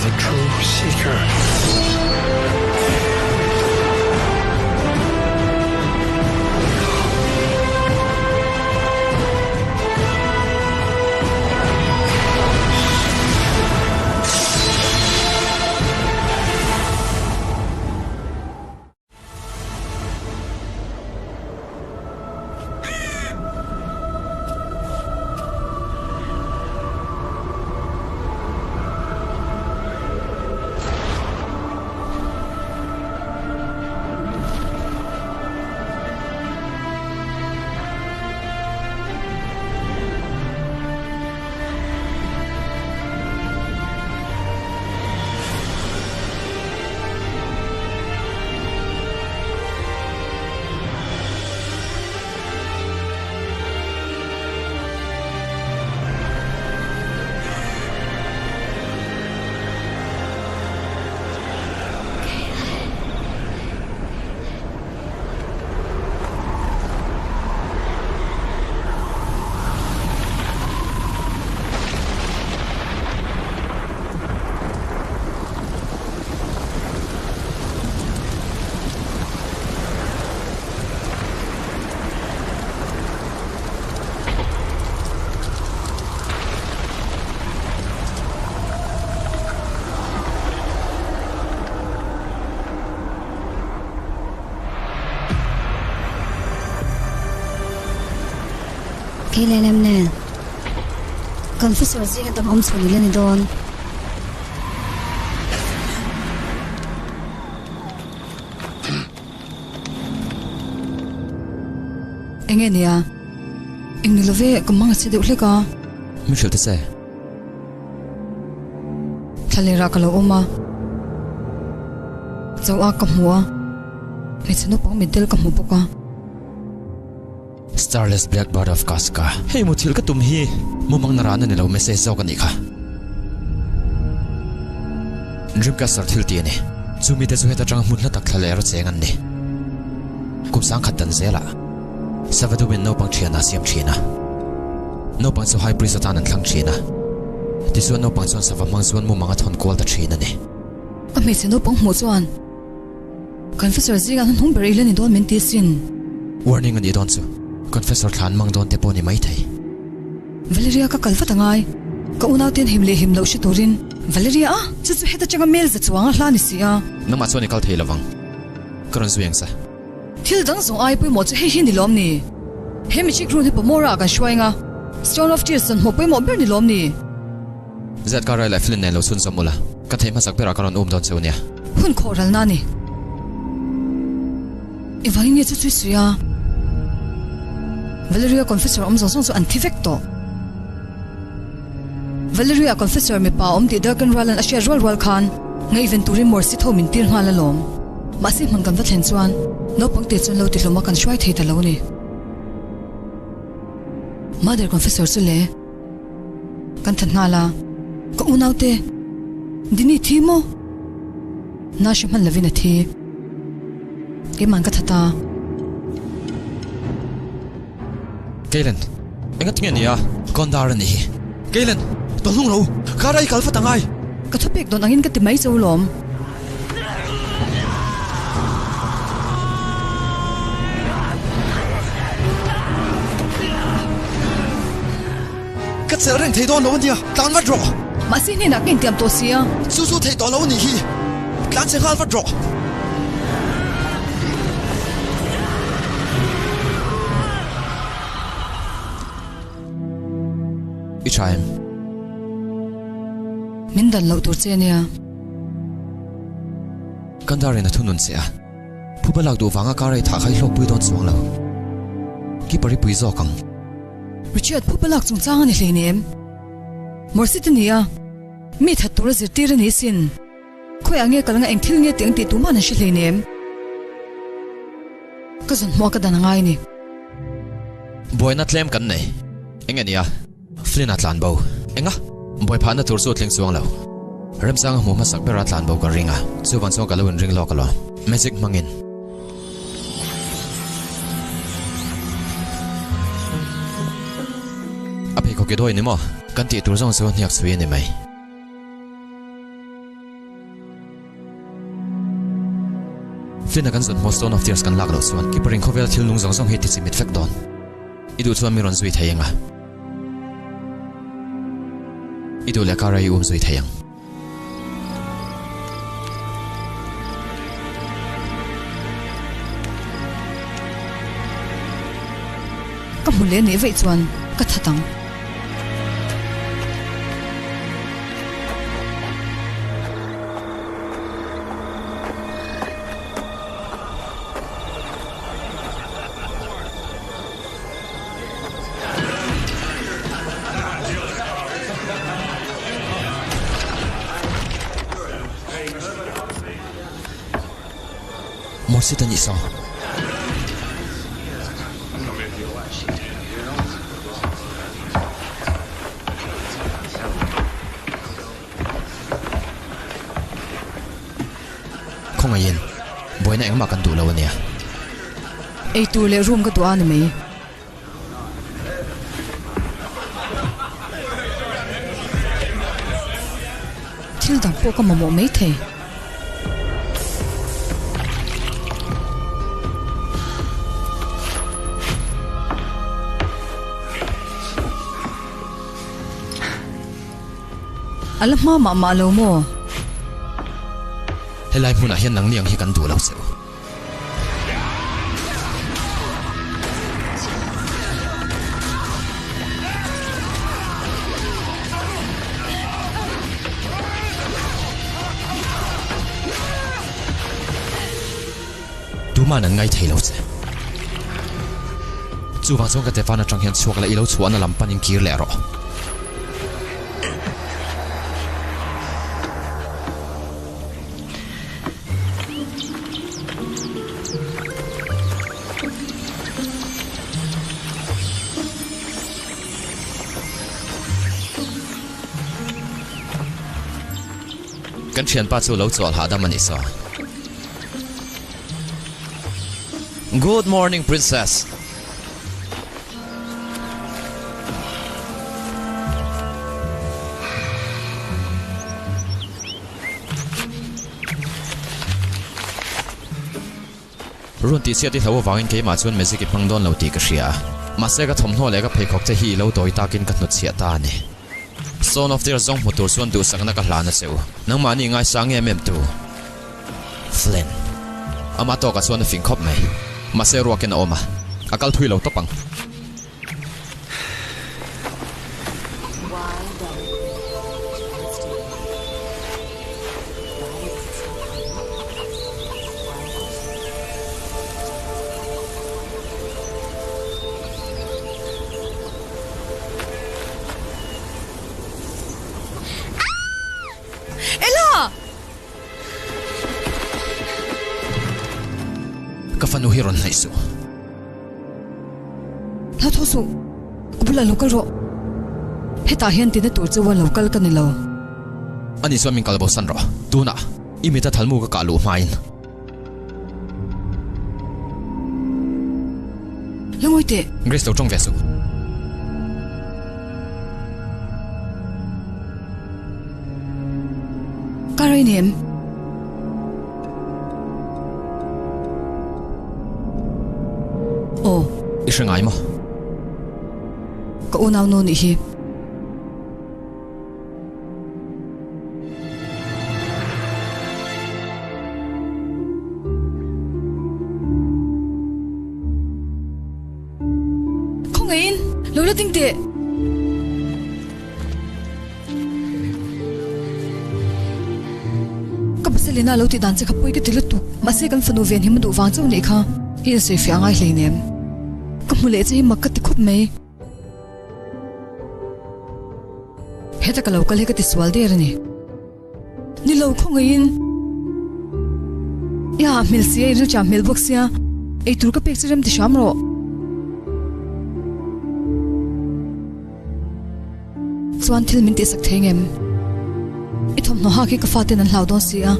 the true seeker. Kei leh lem nen Confessor zinga dam awm chhun i la ni dawn. Enge nia? Eng ni love ka mang a che deuh hlek a. Min hrilh ta che. Thlalera ka lo awm a. Cho a ka hmu a. Hmeichhe naupang mitdel ka hmu bawk a. Starless Blackbird of Kaska. Hei muthilh ka tum hi mumang na rana ni lo message zawk a nih kha. Dreamcaster thil ti a ni. Chu mite chu heta tanga hmun hla tak thla leh rawh cheng an ni. Kum sangkhat dan zelah Savadumin naupang thian a siam thin a. Naupang chu High Priest atan an thlang thin a. Tichuan naupang chuan sava hmang chuan mumang a thawn kual ta thin a ni. Ka hmeichhe naupang hmuh chuan Confessor zingah hnuhnung ber ila ni dawn min ti sin. Warning a nih dawn chu. Confessor thlan mang dawn te pawh ni maithei. Valeria ka kal vat angai. Ka unau ten him leh him loh hre turin. Valeria a? Chu chu heta changa mail za chuang a hla ni si a. Nangmah chuan i kal thei lovang. Ka rawn zui ang sa. Thil dang zawng ai pawimawh chu hei hi ni lawm ni? He magic rune hi Pomora ah kan hruai anga, Stone of Tears chuan hmuh pawimawh ber ni lawm ni? Zet ka rai leh Flynn nen lo chhun zawm ula, ka theih hmasak berah ka rawn um dawn cheu nia. Hun khawh ralna a ni. Engvangin nge chu chui sui a? Valeria Confessor awm zawng zawng chu an thi vek tawh. Valeria Confessor mipa awm tih Durkin Rualan a hriat rual rual khan ngaihven turin Morsi tho min tir nghal alawm. Mahse hmun kan va thlen chuan naupang te chuan lo ti hlawm a kan hruai thei ta lo ni. Mother Confessor chu le. Kan that nghal a, ka unaute Dini thi maw? Na hre hman lovin a thi. Keimahn ka that a. Keilen, enga tinge nia Gondar a nih hi. Keilen, tawlhnung lo, kar a i kal vat angai. Ka thupek dawn angin ka ti mai cho lawm. Ka chelh reng thei dawn lo a nia, tlan vat rawh. Mahse hnenah ka intiam tawh si a. Chu chu theih tawh lo a nih hi, tlan che nghal vat rawh. I tha em? Min dan loh tur che a nia. Kan dar in a thunun che a, phuba lak duh vanga kar ei thah kha i hlawkpui dawn chuang lo. Keeper i pui zawk ang. Richard phuba lak chungchang a ni hleinem. Morsi te nia, mi that tura zirtir a ni sin. Khawiah nge kal anga eng thil nge tih ang tih tumah an hre hleinem. Ka zawn hmuh a ka dan a ngai a ni. Buaina tlem kan nei. Eng a nia? Flynn a tlan bo. Enga? Bawiphahna tur chu a tling chuang lo. Remchang a hmuh hmasak ber a tlan bo ka ring a, chuvan chuan ka lo inring lawk alawm. Magic hmangin. A pheikhawk i dawi ni maw? Kan tih tur zawng chu hniak chhui a ni mai. Flynn-a kan zawn hmaw Stone of Tears kan lak loh chuan Keeper in khawvel thil nung zawng zawng hi ti chimit vek dawn. I duh chuan mi rawn zui thei ang a. I duh leh kar a i um zui thei ang. Ka hmu leh nih vaih chuan ka that ang. Morsi ta nih saw. Khawngaihin, buaina engmah kan duh lo a nia. Eitur leh room ka duh a ni mai. Thil dang pawh ka mamawh mai thei. A la hma mah mah lo maw? Helai hmunah hian nangni ang hi kan duh lo che u. Tuman an ngai thei lo che. Chuvang chuan ka Tevan atang hian chhuak leh i lo chhuahna lam panin kir leh rawh. Kan thianpa chu lo chawlh hahdam a nih saw. Good morning princess. Run tih chhiat i hlo avangin keimah chuan magic i hmang dawn lo tih ka hria a. Mahse ka thawmhnaw leh ka pheikhawk te hi i lo dawi takin ka hnutchhiah ta a ni. Son of Tears zawng hmu tur chuan duhsakna ka hlan a che u. Nangmahni ngaisang em em tu. Flynn. Amah tawkah chuan a fing khawp mai. Mahse ruakin a awm a. A kal thui lo tawp ang. Ella! Ka fanu hi rawn hnaih suh. Hla tho suh, ka bulah lo kal rawh. Hetah hian tina tur chu a lo kal ka ni lo. Ani chuan min kal bosan rawh. Tunah i mita thalmu ka kah luh hmain. La ngawi teh. Grace lo tawng ve suh. Ka rei nem. Aw. I hre ngai maw? Ka unau nu nih hi. Khawngaihin lo la ding teh. Ka pasalina lo tih dan che kha pawi ka ti lutuk. Mahse kan fanu ven hi ma duh vang chauh nih kha. I insawi fiah a ngai hleinem. Ka hmu leh che hi mak ka ti khawp mai. Heta ka lo kal hi ka ti sual der a ni. Ni lo khawngaihin i hah hmel sia, i rilṭam hmel bawk sia, eitur ka pek che rem ti hram rawh. Chuan thil min tihsak thei ngem? I thawmhnaw hak hi ka faten an hlau dawn si a,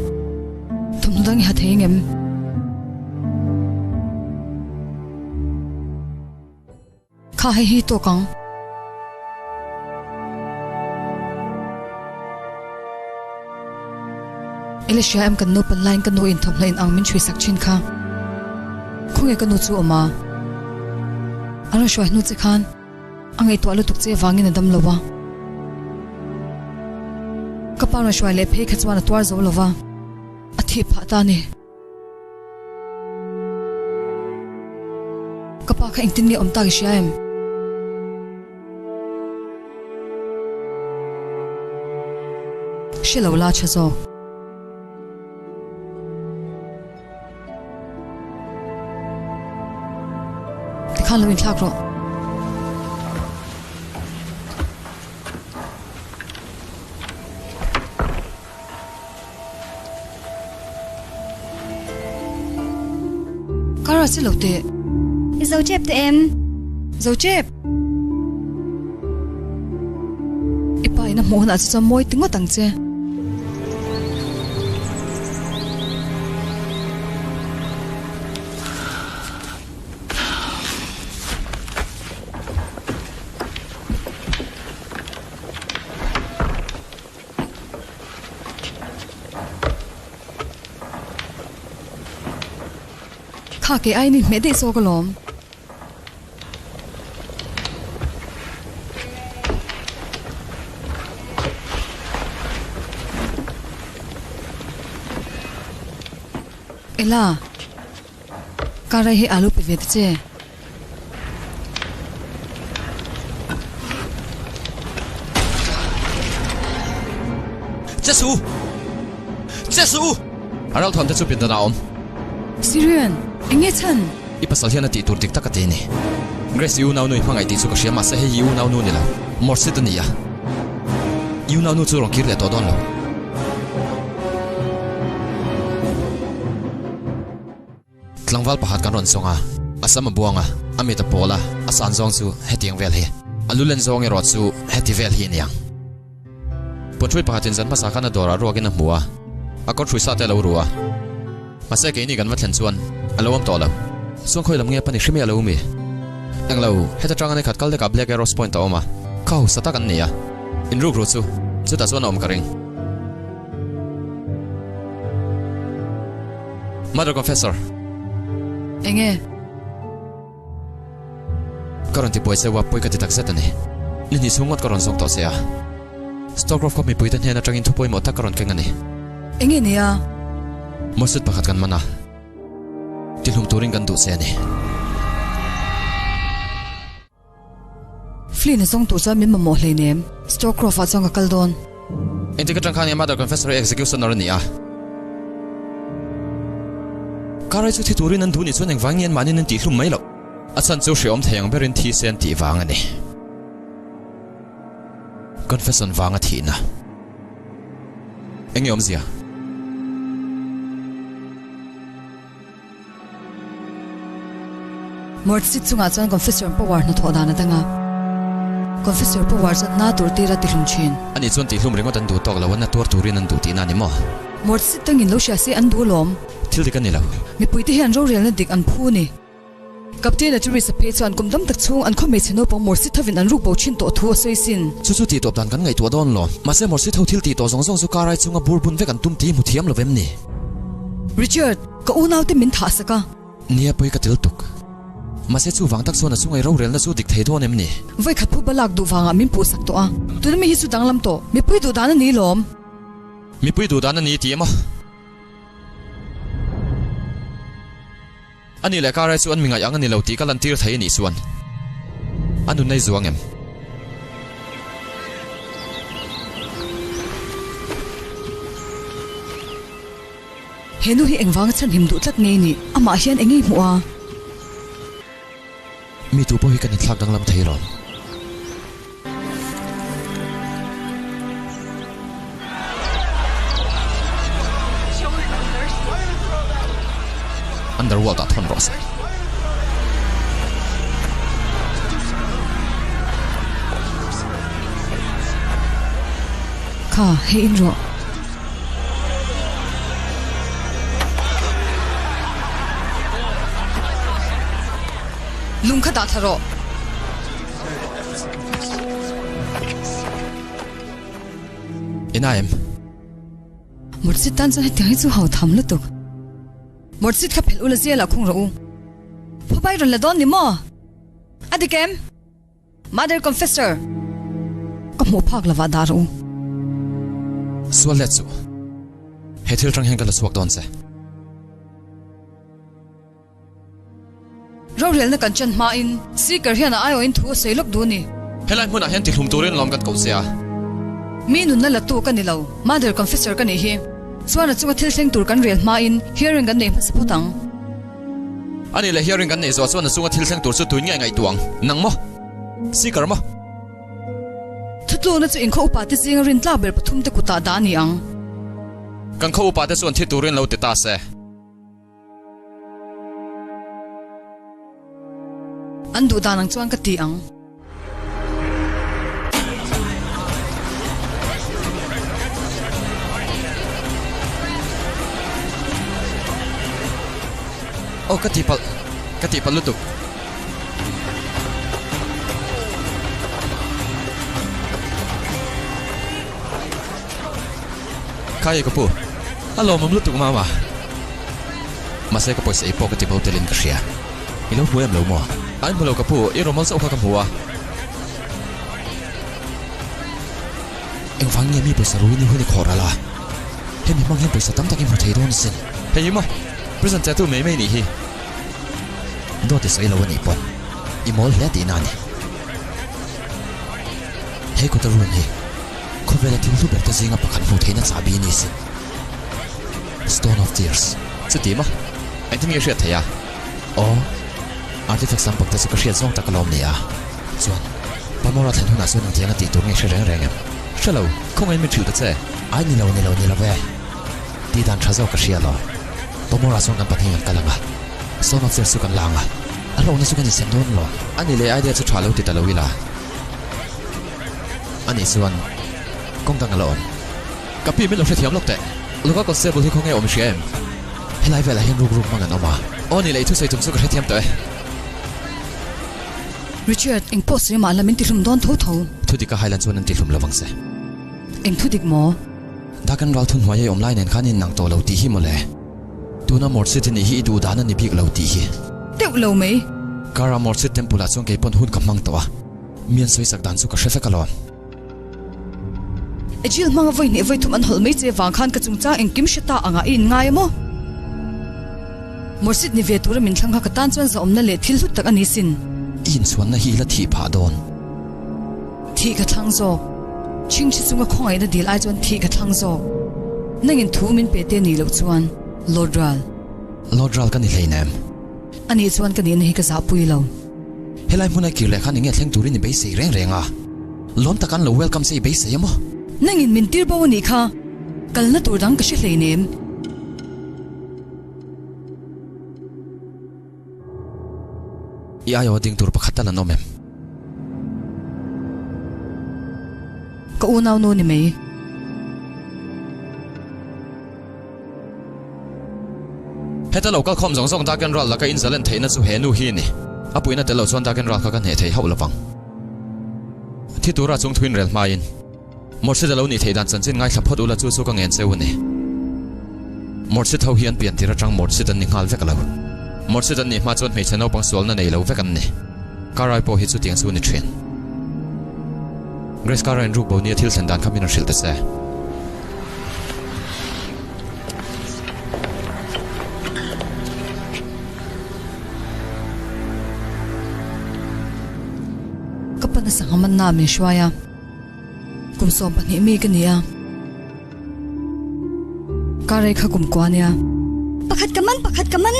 thawmhnaw dang i ha thei ngem? Kha hei hi tawk ang. I la hria em kan naupan laiin ka nu in thawmhnaw in ang min chhui sak thin kha. Khawnge ka nu chu awm a? A rawn hruai hnu che khan a ngaihtuah lutuk che vangin a dam lo a. Ka pa rawn hruai leh phei kha chuan a tuar zo lo va, a thih phah ta a ni. Ka pa kha engtin nge awm tak i hria em? Hre lo la tha zawk. Tikhan lo inthlak rawh. Kara che lo teh. I zo tep teh em? Zo tep. I pa in a hmuh hunah chu chuan mawi ti ngawt ang che. Kha ke aiin i hmeh daih zawk alawm. Ela, Karai hi alu pe ve ta che. Che su! Che su! A ral thuam te chu pindan ah a awm. Sirian, eng nge chhan? I pasal hian a tih tur dik tak a ti a ni. Grace i unaunu i hmangaih tih chu ka hria mahse hei hi i unaunu ni lo. Morsit a ni a. I unaunu chu rawn kir leh tawh dawn lo. Tlangval pakhat kan rawn zawng a, a sam a buang a, a mit a pawl a, a san zawng chu hetiang vel hi. A lu len zawng erawh chu heti vel hi a ni ang. Puanṭhui pakhatin zan hmasa khan a dawrah ruakin a hmu a, a kawr ṭhui sa te a lo ru a. Mahse keini kan va thlen chuan a lo awm tawh lo. Chuan khawi lam nge pani hre miah lo mi? Englo, heta tanga ni khat kal dekah Black Arrows Point a awm a, kha hausa tak an ni a. Inruk ru chu chutah chuan a awm ka ring. Mother Confessor. Enge? Ka rawn ti buai cheu a, pawi ka ti tak zet a ni. Ni hnih chhung ngawt ka rawn zawng tawh che a. Stockgrove khaw mipuite hnen atangin thu pawimawh tak ka rawn keng a ni. Enge nia? Mawsut pakhat kan man a. Tihlum turin kan duh che a ni. Flynn a zawng tur chuan min mamawh hleinem. Stockgrove ah chuan ka kal dawn. Engtik atang khan nge Mother Confessor hi executioner a ni a? Karai chu thi turin an duh nih chuan engvang nge an mahniin an tihhlum mai loh? A chhan chu hreawm thei ang berin thi se an tih vang a ni. Confession vanga thihna. Enge awmzia? Mortsit chungah chuan Confessor Power hnathawh dan a dang a, Confessor Power chuan na tur tir a tihlum thin. Ani chuan tihlum ringawt an duh tawk lo a, na tuar turin an duh tihna a ni maw? Mortsit dangin lo hria se an duh lawm. Thil dik a ni lo. Mipuite hian rorelna dik an phu ni. Captain Aturisa phei chuan kum dam tak chhung an khaw hmeichhe naupang Mortsit hovin an ruk bo thin tawh thu a sawi sin. Chu chu tih tawp dan kan ngaihtuah dawn lo. Mahse Mortsit ho thil tih tawh zawng zawng chu kar ai chunga bur bun vek an tum tih hmu thiam lo vem ni? Richard! Ka unaute min thah sak a. Nia pawi ka tel tuk. Mahse chuvang tak chuan a chungai rorelna chu dik thei dawn em ni? Vawi khat phu balak duh vangah min puh sak tawh a. Tuna mi hi chu danglam tawh. Mipui duh dan a ni lawm. Mipui duh dan a ni tih emaw? A nih leh Karai chu an mi ngaih ang a ni lo tih ka lantir thei a nih chuan a nun ei zuang em? He nu hi engvanga chhanhim duh tlat ngei ni? Amah hian eng nge hmuh a? Mi tu pawh hi kan inthlak danglam thei lo. Underworld ah thawn rawh se. Kha, hei in rawh. Lung kha dah thla rawh. Ina em? Murchit tan chuan hetiang hi chu hau tham lutuk. Murchit kha phelh ula zial ah khung rawh u. Phuba i rawn la dawn ni maw? A dik em? Mother Confessor, ka hmuh phak lovah dah rawh u. Sual let suh. He thil tang hian ka la chhuak dawn che. Rorelna kan chan hmain Speaker hian a aiawhin thu a sawi lawk duh a ni. Helai hmunah hian tihlum turin lawm kan koh che a. Mi nunna latu ka ni lo, Mother Confessor ka nih hi. Chuan a chunga thil thleng tur kan rel hmain hearing kan nei hmasa phawt ang. A nih leh hearing kan neih zawh chuan a chunga thil thleng tur chu tuin nge ngaihtuah ang? Nang maw? Speaker maw? Thutlukna chu inkhaw upa te zinga rin tlak ber pathum te kutah dah a ni ang. Kan khaw upa te chuan thi turin lo ti ta se. An duh dan ang chuan ka ti ang. Aw ka tihpalh, ka tihpalh lutuk. Khai ka pu, a lawmawm lutuk mama. Mahse ka pawisa ei pawh ka ti bo telin ka hria. I lo hmu em lo maw? An hmu lo ka pu, i rawmawl chauh kha ka hmu a. Engvang nge mi pawisa ruin i hun i khawh ral a? Hemi hmang hian pawisa tam tak i hmu thei dawn asin. Hei hi maw? Prison che tu mai mai nih hi. Dawt i sawi lo a nih pawn i mawl hle tihna a ni. He kut a run hi khawvela thil hlu ber te zinga pakhat hmuh theihna chahbi a ni sin. Stone of Tears. Chuti maw? Engtin nge hriat theih a? Aw, artifacts lam pakte chu ka hriat zawng tak alawm ni a. Chuan, Balmora thlen hunah chuan engtiang a tih tur nge hre reng reng em? Hre lo, khawngaiin min hrilh ta che. Ai ni lo, ni lo, ni lo ve. Tih dan tha zawk ka hria lo. Balmora chuan kan pahnih kan kal ang a, Stone of Tears chu kan la ang a, a hlawhna chu kan insem dawn alawm. A ni leh idea chu tha lo ti ta lo ila. Anih chuan, kawng dang a la awm. Ka pi min lo hrethiam lawk teh. Local constable hi khawnge awm i hria em? Helai velah hian ruk ruk hmang an awm a. Aw ni leh i thusawi tum chu ka hrethiam tawh e. Richard, eng pawh sawi mah la min tihlum dawn tho tho. Thudik a Highland chuan an tihlum lovang che. Eng thudik maw? Dakan ral thunhnuai ei awm lai nen khan in nang tawh lo tih hi mawle. Tuna Morchit i nih hi i duh dan a ni bik lo tih hi. Teuh lo mai. Kara Morchit temple ah chuan kei pawn hun ka hmang tawh a. Mi an sawisak dan chu ka hre vek alawm. Ejil hmanga vawi hnih vawi thum an hawlh mai che vang khan ka chungchang engkim hre ta angah i inngai a maw? Murshid ni ve tura min thlang kha ka tan chuan zahawmna leh thil hlut tak a ni sin. I inchhuanna hi i la thih phah dawn. Thih ka thlang zawk. Chhingchhi chunga khawngaihna dil ai chuan thih ka thlang zawk. Nangin thu min pe te nih loh chuan Lord Ral. Lord Ral ka ni hleinem. Anih chuan ka nihna hi ka zahpui lo. Helai hmuna kir leh khan enge thleng turin i beisei reng reng a, lawm tak an lo welcome che i beisei a maw? Nangin min tir bo a nih kha, kalna tur dang ka hre hleinem. I aiaw ding tur pakhat tal an awm em? Ka unau nu ni mai. Heta lo kalkhawm zawng zawng Daken Ral laka inzalen theihna chu he nu hi a ni. A puihna tel lo chuan Daken Ral kha ka hneh thei hauh lovang. Thi tura chung thuin rel hmain Murshid a lo nih theih dan chanchin ngaithla phawt ula chu chu ka ngen cheu a ni. Murshid ho hi an pian tir atang Murshid an ni nghal vek lo. Murshid an nih hma chuan hmeichhe naupang sualna nei lo vek an ni. Karai pawh hi chutiang chu a ni thin. Grace Karai in rukbo nia thil thlen dan kha min rawn hrilh ta che. Ka pana sangha manna min hruai a, kum 12 mi ka ni a, ka rei kha kum kua nia. Pakhat ka man, pakhat ka man!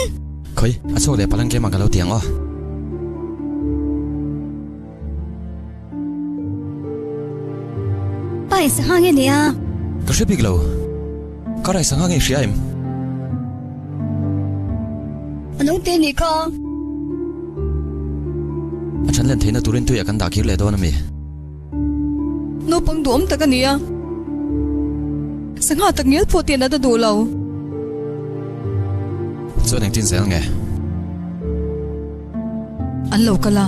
Khawi, a chhuak leh palang tlem ah ka lo ti ang aw. Pa i sangha nge nia? Ka hre bik lo. Ka rai sangha nge i hria em? A nung te nih kha. A then len theihna turin tuiah kan dah kir leh dawn a mi? Naupang duhawm tak a ni a. Sangha tak ngial pawh tian a ta duh lo. Chuan engtin zel nge? An lo kal a.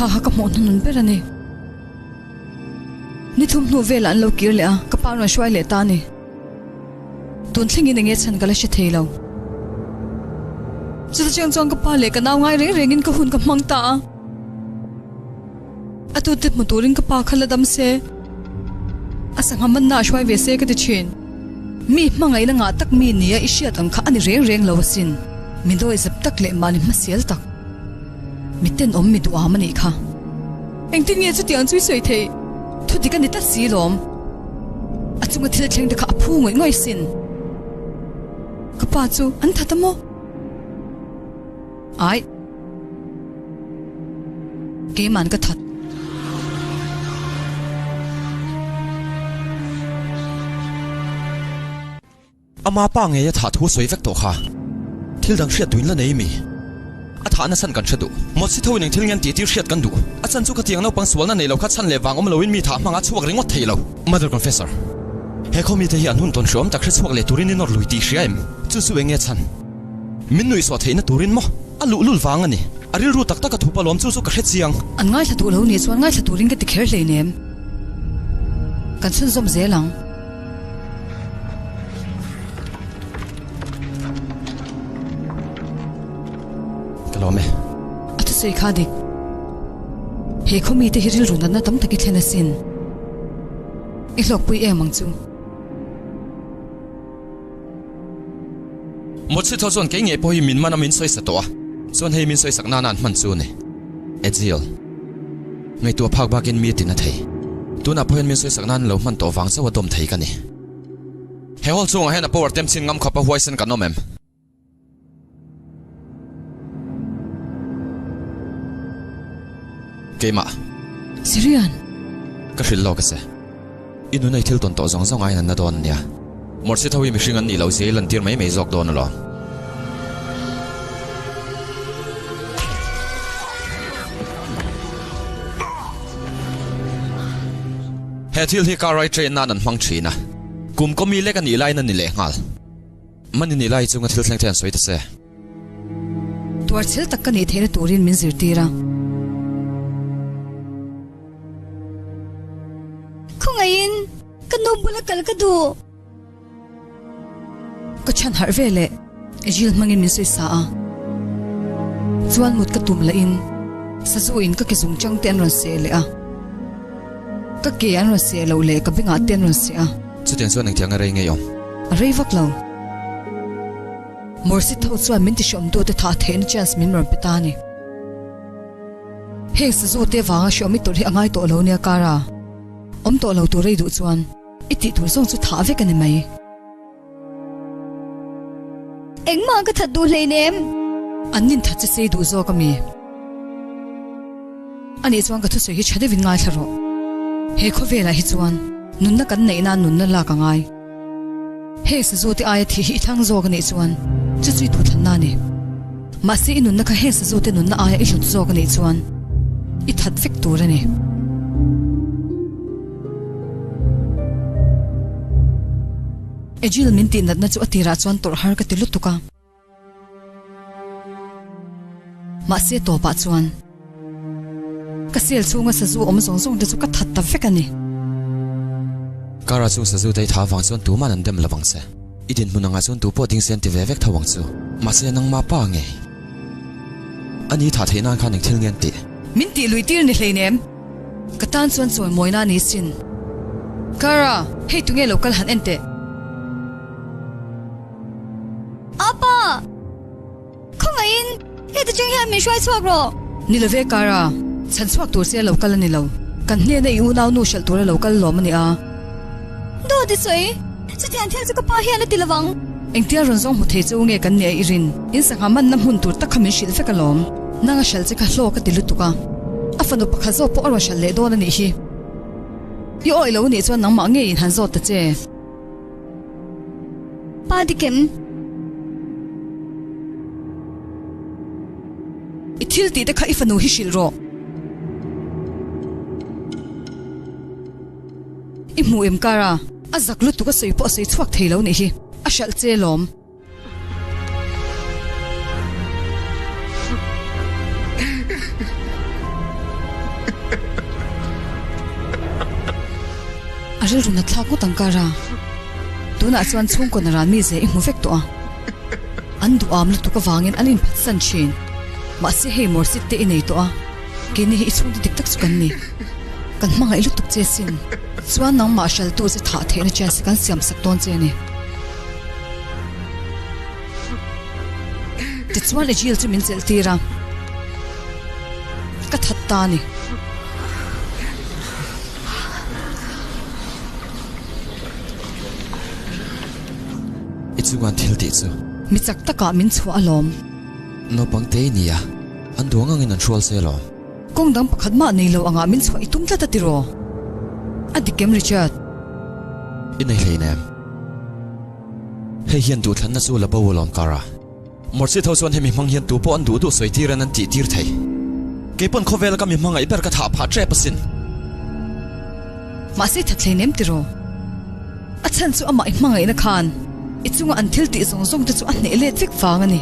Kha kha ka hmuh hnunun ber a ni. Ni thum hnu velah an lo kir leh a, ka pa rawn hruai leh ta a ni. Tun thlengin enge chhan ka la hre thei lo. Chuta chiang chuan ka pa leh ka nau ngai reng rengin ka hun ka hmang ta a. A tute hmu turin ka pa kha la dam se, a sangha manna a hruai ve se ka ti thin. Mi hmangaihna ngah tak mi nia i hriat ang kha a ni reng reng lo asin. Mi dawi zep tak leh mahni hmasial tak. Mi tenawm mi duham a nih kha. Engtin nge chutiang chu i sawi theih? Thu dik a ni tlat si lawm. A chunga thil thleng te kha a phu ngawih ngawih sin. Ka pa chu an that a maw? Aih. Keiman ka that. Ama pa ngei a thah thu sawi vek tawh kha. Thil dang hriat duhin la nei mi? A thahna chhan kan hre duh. Mawt si tho in eng thil nge an tih tir hriat kan duh. A chhan chu khatiang naupang sualna nei lo kha chhan leh vang awm loin mi thah hmangah chhuak ringawt thei lo. Mother Confessor, He khaw mite hi an hun tawn hreawm tak hre chhuak leh turin i nawr lui tih hria em? Chu chu eng nge chhan? Min nuihsawh theihna turin maw? A luhlul vang a ni. A rilru tak tak a thup alawm chu chu ka hre chiang. An ngaithla duh lo nih chuan ngaithla turin ka ti kher hleinem. Kan chhunzawm zel ang. Ka lawm e. A thusawi kha dik. He khaw mite hi rilru natna tam tak i thlen asin. I hlawkpui em ang chu. Mawtsi thaw chuan kei ngei pawh hi min man a min sawi sa tawh a, chuan hei min sawi sak nana an hman chu a ni. Edzil. Ngaihtuah phak bakin mi tin a thei. Tunah pawh hian min sawi sak nan lo hman tawh vang chauh a dawm thei ka ni. He hall chhungah hian a power tem chin ngam khawp a huaisen kan awm em? Keimah. Sirian. Ka hrilh lawk a che. I nuna i thil tawn tawh zawng zawng aiin an na dawn a nia. Mawrhsi tho hi mihring an nih loh zia i lantir mai mai zawk dawn alawm. He thil hi car ride train nan an hmang thin a, kum kaw mi lek a nih laiin a ni lehnghal. Mani nih lai chunga thil thleng te an sawi ta se. Tuarchhel tak ka nih theihna turin min zirtir a. Khawngaihin ka nu bula kal ka duh. Ka chhan harh ve leh Jill hmangin min sawi sa a. Chuan mut ka tum lahin sazu in ka ke zung chang te an rawn seh leh a. Ka ke an rawn seh loh leh ka bengah te an rawn seh a. Chutiang chuan engtiang a rei ngei awm? A rei vak lo. Morsi tho chuan min tihrawm dute thah theihna chance min rawn pe ta a ni. Heng sazu te vanga hreawm i tawrh hi a ngai tawh lo nia Kara. Awm tawh lo tur rei duh chuan i tih tur zawng chu thah vek a ni mai. Engmah ka that duh hleinem. An nin that che sei duh zawk a mi? Anih chuan ka thusawi hi tha deuhin ngaithla rawh. He khawvelah hi chuan nunna kan neih nan nunna lak a ngai. Heng sazu te aia thih hi i thlang zawk anih chuan chu chu i duhthlanna a ni. Mahse i nunna kha heng sazu te nunna aia i hlut zawk anih chuan i that vek tur a ni. Ejil min tih natna chu a tirah chuan tawrh har ka ti lutuk a. Mahse tawpah chuan ka sel chhunga sazu awm zawng zawng te chu ka that ta vek a ni. Kara chu sazu te i tha avang chuan tuman an dem lovang che. I dinhmun angah chuan tupawh ding se an ti ve vek tho ang chu. Mahse nangmah pa ngei. A ni thah theih nan khan eng thil nge an tih? Min tih lui tir ni hleinem. Ka tan chuan chawi mawina a ni sin. Kara, hei tunge lo kal han en teh. Apa! Khawngaihin heta chang hian min hruai chhuak rawh. Ni lo ve Kara, chhan chhuak tur che a lo kal a ni lo. Kan hnena i unau nu hralh tura lo kal lawm a ni a. Dawt i sawi, chutiang thil chu ka pa hian a ti lovang. Engtia rawn zawng hmu thei chu nge kan nia i rin? In sangha manna hmun tur tak kha min hrilh vek alawm. Nang a hralh che kha hlawk a ti lutuk a. A fanu pakhat zawk pawh a rawn hralh leh dawn a nih hi. I awih lo nih chuan nangmah ngeiin han zawt ta che. Pa dikem. I thil tih te kha i fanu hi hrilh rawh. I hmuh em kar a, a zak lutuk a sawi pawh a sawi chhuak thei lo nih hi, a hralh che lawm. rilru nat thlak ngawt ang Kara. Tunah chuan chhungkaw naran mi ze i hmu vek tawh a. An duham lutuk avangin an inphatsan thin. Mahse hei Morsit te i nei tawh a, keini hi i chhungte dik tak chu kan ni. Kan hmangaih lutuk che sin. Chuan nangmah hraltu che thah theihna chance kan siam sak dawn che a ni. Tichuan Ejil chu min chelh tir a, ka that ta a ni. I chunga'n thil tih chu. Mi chak takah min chhuah alawm. Naupang te i ni a, an duang angin an hrual se alawm. Kawng dang pakhat mah nei lo angah min chhuah i tum tlat a tiraw? A dik em Richard? I nei hleinem. Hei hian duhthlanna chu la bo alawm Kara. Morsi tho chuan hemi hmang hian tu pawh an duh duh sawi tir an an tih tir thei. Kei pawn khawvela ka mi hmangaih ber ka thah phah tep asin. Mahse that hleinem tiraw? A chhan chu amah i hmangaihna khan i chunga an thil tih zawng zawng te chu a hneh let vek vang a ni.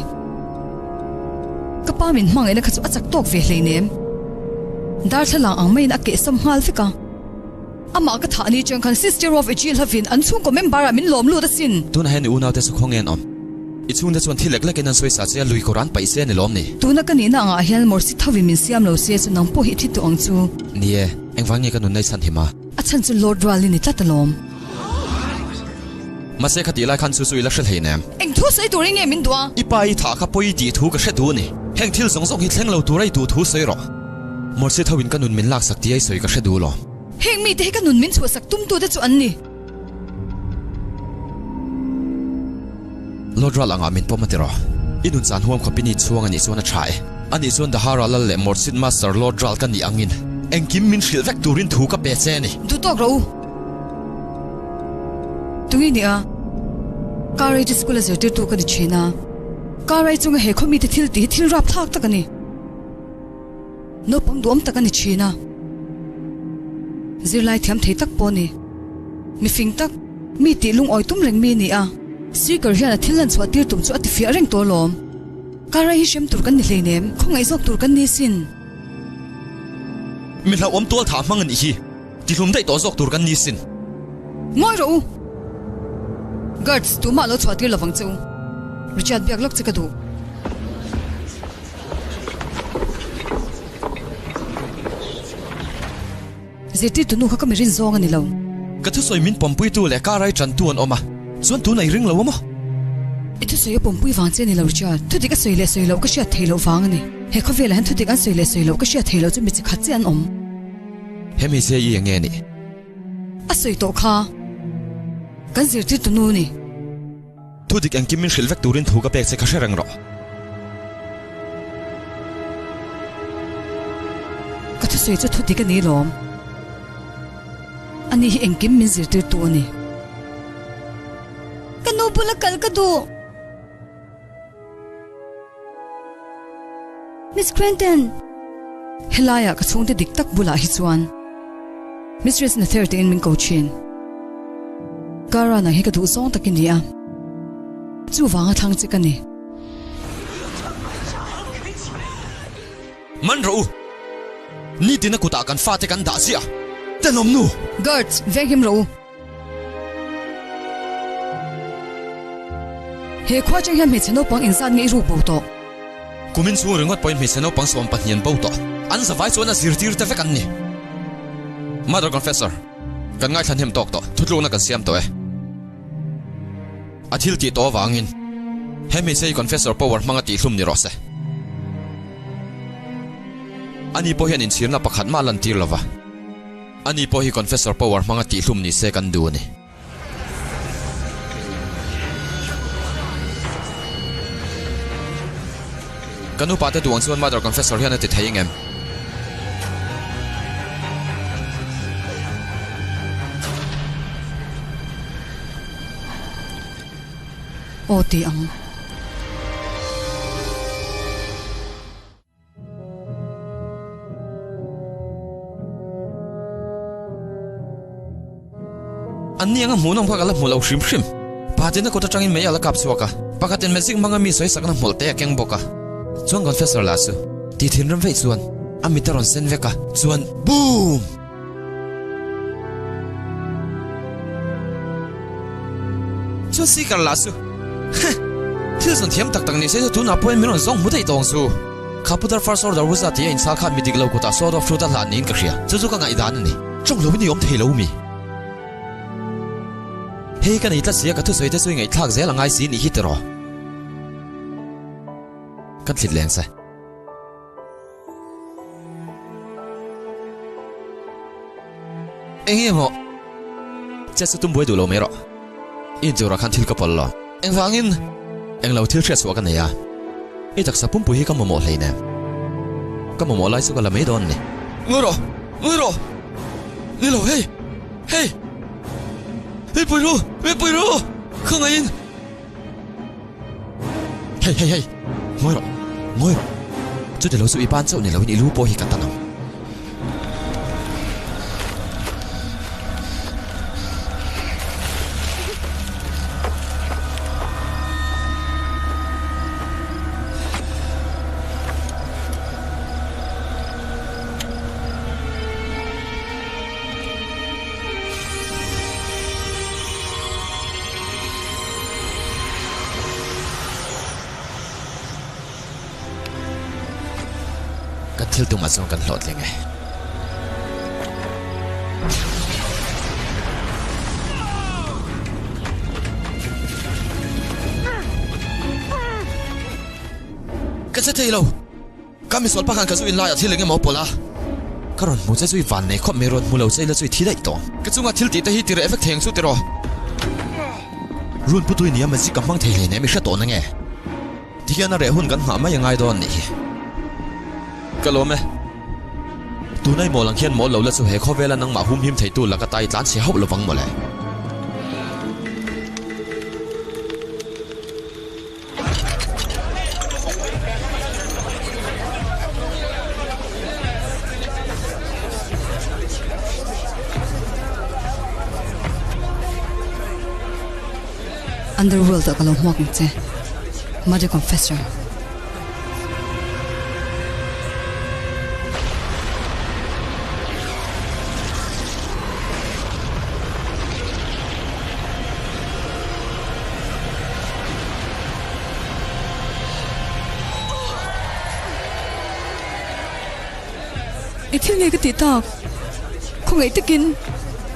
Ka pa min hmangaihna kha chu a chak tawk ve hleinem. Darthlalang ang maiin a kehsawm nghal vek a. Amah ka thah ni chang khan Sister of Ejil hovin an chhungkaw member ah min lawm lut asin. Tunah hian i unaute chu khaw nge an awm? I chhungte chuan thil lek lekin an sawi sa che a, lui kawr an paih se a ni lawm ni? Tuna ka nihna angah hian Morsi thovin min siam lo se chu nang pawh hi i thi tawh ang chu. Ni e, engvang nge ka nunna i chhan him a? A chhan chu Lord Rual i ni tlat alawm. Mahse khatih lai khan chu chu i la hre hleinem. Eng thu sawi turin nge min duh a? I pa i thah kha pawi tih thu ka hre duh a ni. Heng thil zawng zawng hi thleng lo tura i duh thu sawi rawh. Morsi tho in ka nun min laksak tih a i sawi ka hre duh lo. Heng mite hi ka nun min chhuahsak tumtute chu an ni. Lord Ral angah min pawm a ti rawh. I nun chan huam khawpin i chhuang a nih chuan a tha e. Anih chuan Dahara Lal leh Morchit Master Lord Ral ka nih angin engkim min hrilh vek turin thu ka pe che a ni. Duh tawk rawh u. Tunge nia? Car Age School a zirtirtu ka ni thin a. Car ai chunga he khawmite thil tih hi thil rapthlak tak a ni. Naupang duhawm tak a ni thin a, zirlai thiam thei tak pawh a ni. Mifing tak, mi tih lungawi tum reng mi a ni a, Speaker hian a thil lan chhuah tir tum chu a ti fiah reng tawh alawm. Karai hi hrem tur kan ni hleinem, khawngaih zawk tur kan ni sin. Mi hlauhawm tual thah hmang a nih hi, tihlum daih tawh zawk tur kan ni sin. Ngawi rawh u! Guards, tumah lo chhuah tir lovang che u. Richard biak lawk che ka duh. Zirtirtu nu kha ka mi rin zawng a ni lo. Ka thusawi min pawmpuitu leh ka rai tantu an awm a, chuan tuna i ring lo a maw? I thusawi a pawmpui vang che a ni lo Richard, thudik a sawi leh sawi loh ka hriat theih loh vang a ni. He khawvelah hian thudik an sawi leh sawi loh ka hriat theih loh chu mi chi khat chiah an awm. He hmeichhia i eng nge ni? A sawi tawh kha kan zirtirtu nu ni. Thu dik engkim min hrilh vek turin thu ka pek che kha hre reng rawh. Ka thusawi chu thu dik a ni lawm. Ani hi engkim min zirtirtu a ni. Ka nu bula kal ka duh. Miss Cranton! Helaiah ka chhungte dik tak bulah hi chuan Mistress Nather tiin min ko thin. Cara nang hi ka duh zawng tak i ni a, chuvanga thlang che ka ni. Man rawh u! Nitina kutah kan fate kan dah ziah tenawm nu! Guards, venghim rawh u! He khua atang hian hmeichhe naupang inzat nge i ruk bo tawh? Kumin chhung ringawt pawhin hmeichhe naupang 12 an bo tawh. An zavai chuan a zirtir te vek an ni. Mother Confessor, kan ngaithla hnem tawk tawh, thutlukna kan siam tawh e. A thil tih tawh avangin he hmeichhe hi Confessor power hmanga tihhlum ni rawh se. Ani pawh hian inchhirna pakhat mah lantir lova. Ani pawh hi Confessor power hmanga tihhlum ni se kan duh a ni. Ka nupa te duh ang chuan Mother Confessor hian a ti thei engem? Aw ti ang. An ni anga hmuhnawm kha ka la hmu lo hrim hrim. Patina kut atangin mei a la kap chhuak a, pakhatin magic hmanga mi sawi sakna hmawlh te a keng bawk a. Chuan Confessor lah chu ti thinrim veih chuan a mit a rawn sen vek a, chuan boom! Chuan Seeker lah chu Heh! Thil zawn thiam tak tak ni se chu tunah pawhin min rawn zawng hmu daih tawng chu. Kha putar First Order Wizard tih a inchhal khan mi dik lo kutah Sword of Truth a hlan niin ka hria. Chu chu ka ngaihdan a ni. Tawng lovin i awm thei lo mi? Hei ka nei tlat sia ka thusawi te chu i ngaihthlak zel a ngai si nih hi tiraw? Kan thlit leng che. Enge maw? Chet chu tum buai duh lo mai rawh. I intur ah khan thil ka pawlh lo. Engvangin? Englo thil hriatchhuah ka nei a. I taksa pumpui hi ka mamawh hleinem. Ka mamawh lai chu ka la mai dawn a ni. Ngawi rawh! Ngawi rawh! Ni lo, hei! Hei! Mipui ru! Mipui ru! Khawngaihin! Hei hei hei! Ngawi rawh! Ngawi rawh! Chuti lo chu i ban chauh ni loin i lu pawh hi ka tan ang. Kan thil tumah chuan kan hlawhtling e. Ka che thei lo. Ka misual pakhan ka zu in laiah thil eng emaw pawlh a, ka rawn hmu che chu i van nei khawp mai rawn hmu lo che ila chu i thi daih tawh. Ka chunga thil tih te hi ti reh vek thei ang chu tiraw? Run putui nia magic ka hmang thei hleinem i hre tawh na nge? Ti hian a reh hun kan nghah mai a ngai dawn nih hi. Ka lawm e. Tuna i mawl ang hian mawl lo la chu he khawvela nangmah humhim theitu laka ta i tlan chhe hauh lovang mawle. Underworld ah ka lo hmuak ang che Mother Confessor. I thil nge ka tih tak? Khawngaih takin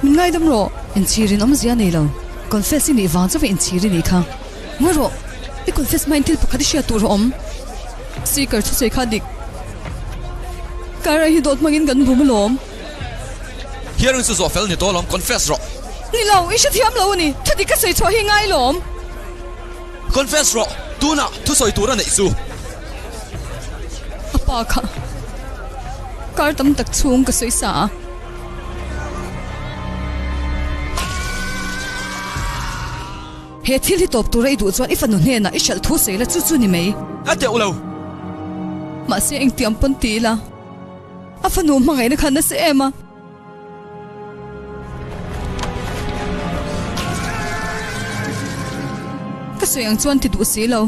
min ngaidam rawh. Inchhirin awmzia nei lo. Confess i nih vang chauh a inchhir i nih kha. Ngawi rawh, i confess hmain thil pakhat i hriat tur a awm. Seeker thusawi kha dik. Kara hi dawt hmangin kan bum alawm. Hearing chu zawh fel ni tawh alawm, confess rawh. Ni lo, i hrethiam lo a ni. Thudik ka sawi chhuah hi ngai lawm. Confess rawh, tunah thusawi tur a neih chu. A pa kha kar tam tak chhung ka sawi sa a. He thil hi tawp tura i duh chuan i fanu hnenah i hralh thu sawi la chu chu ni mai. A teuh lo. Mahse engtiang pawn ti ila a fanu hmangaihna kha nasa em a. Ka sawi ang chuan ti duh si lo.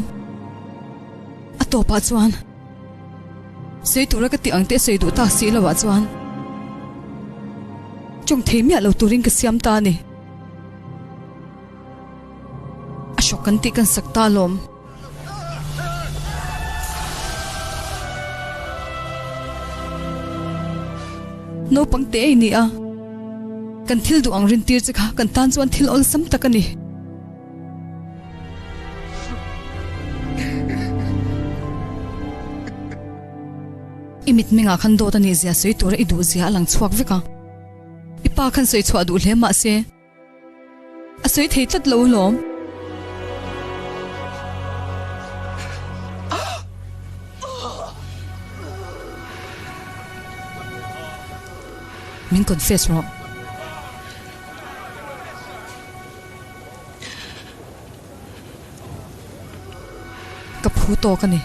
A tawpah chuan sawi tura ka tih ang te sawi duh tak si lo ah chuan tawng thei miah lo turin ka siam ta a ni. A hrawk kan tih kan sak ta alawm. Naupang te i ni a, kan thil duh ang rintir che kha kan tan chuan thil awlsam tak a ni. I mitmengah khan dawt a nih zia sawi tura i duh zia a lang chhuak vek a, i pa khan sawi chhuah duh hle mahse, A sawi thei tlat lo alawm. Min confess rawh. Ka phu tawk a ni.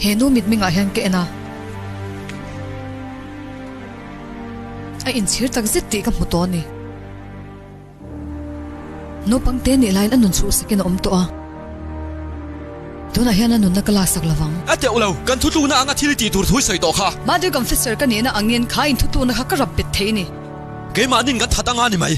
He nu mitmingah hian ka en a. A inchhir tak zet tih ka hmu tawh a ni. Naupang te nih laiin a nun chhuhsakin a awm tawh a, tunah hian a nunna ka laksak lo vang. A teuh lo, kan thutlukna anga thil tih tur thu i sawi tawh kha. Mother Confessor ka nihna angin kha inthutlukna kha ka rap bet thei a ni. Keimahnin kan that anga ni mai.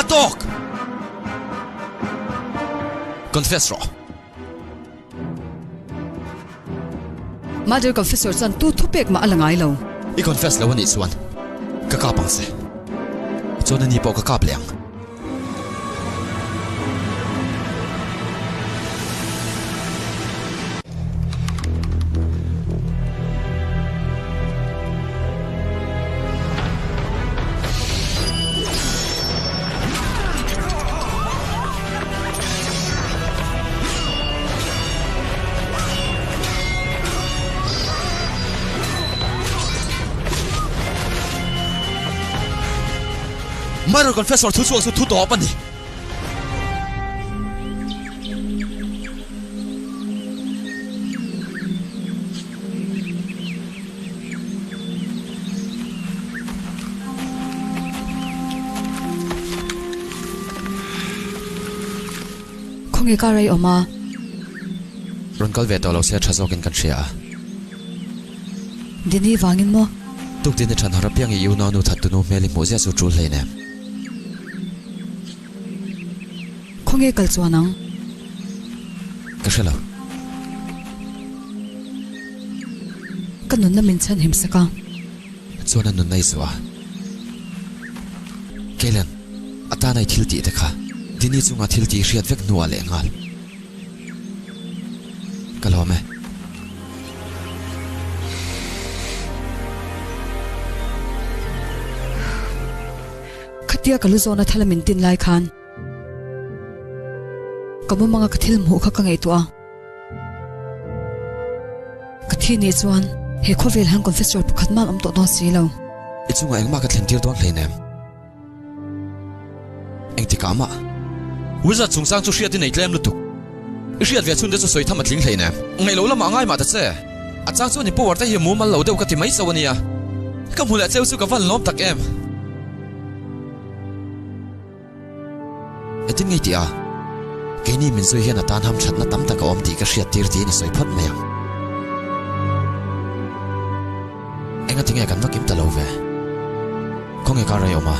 A tawk! Confess rawh. Mother Confessor chuan tu thupek mah a la ngai lo. I confess lo anih chuan ka kap ang che. Chuan ani pawh ka kap leh ang. Minor Confessor thu chhuak chu thu tawp a ni. Khawnge ka rei awm a? Rawn kal ve tawh lo se tha zawkin kan hria a. Dini vangin maw? Tuktin i than har apiang i unau nu that tunu hmel i hmuh ziah chu tul hlein em? Khawnge kal chuan ang? Ka hre lo. Ka nunna min chhan him sak a. Chuan a nunna i zuah a. Keilan, a tana i thil tih te kha Dini chunga thil tih hriat vek hnuah leh nghal. Ka lawm e. Khatia ka lu zawna thala min tin lai khan ka mumanga ka thil hmuh kha ka ngaihtuah a. Ka thi nih chuan he khawvel hian confessor pakhat man awm tawh dawn si lo. I chungah engmah ka thlen tir dawn hleinem. Engtikah mah Wizard chungchang chu hriat i nei tlem lutuk. I hriat ve chhun te chu sawi tham a tling hleinem. Ngaihloh lamah ngai mah ta che. A chang chuan i power te hi mumal lo deuh ka ti mai chauh a nia. Ka hmu leh cheu chu ka van lawm tak em. Engtin ngei tih a? Keini min zui hian a tan ham thatna tam tak a awm tih ka hriat tir tiin i sawi phawt mai ang. Engati nge kan va kim ta lo ve? Khawnge kar ei awm a?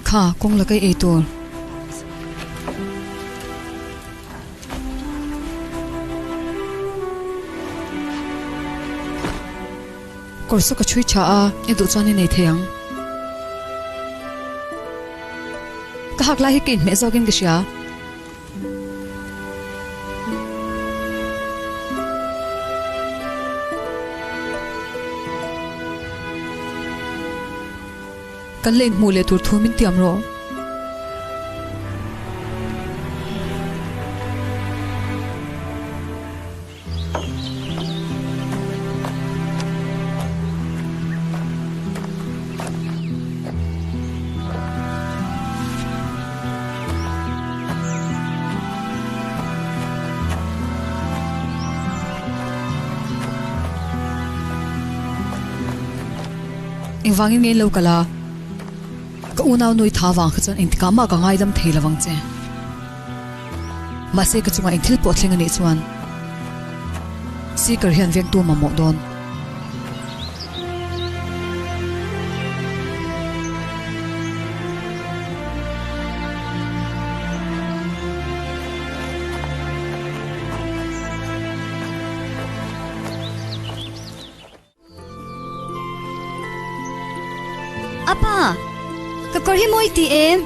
Kha, kawng la kai ei tur. Kawr saw ka chhui tha a, i duh chuan i nei thei ang. Ka hak lai hi ka inhmeh zawkin ka hria. Kan la inhmuh leh tur thu min tiam rawh. Engvangin nge in lo kal a? Ka unau nui tha vang kha chuan engtikah mah ka ngaidam thei lo vang che. Mahse ka chungah eng thil pawh thleng a nih chuan Seeker hian vengtu mamawh dawn. Apa, ka kawr hi mawi ti em?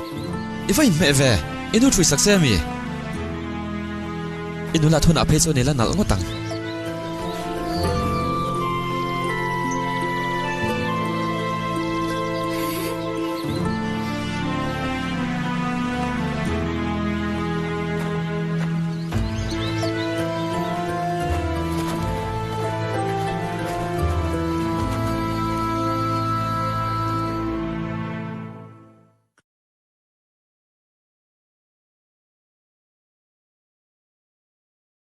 I va inhmeh ve, i nu ṭhui sak che a mi? I nula thunah phei chuan i la nalh ngawt ang.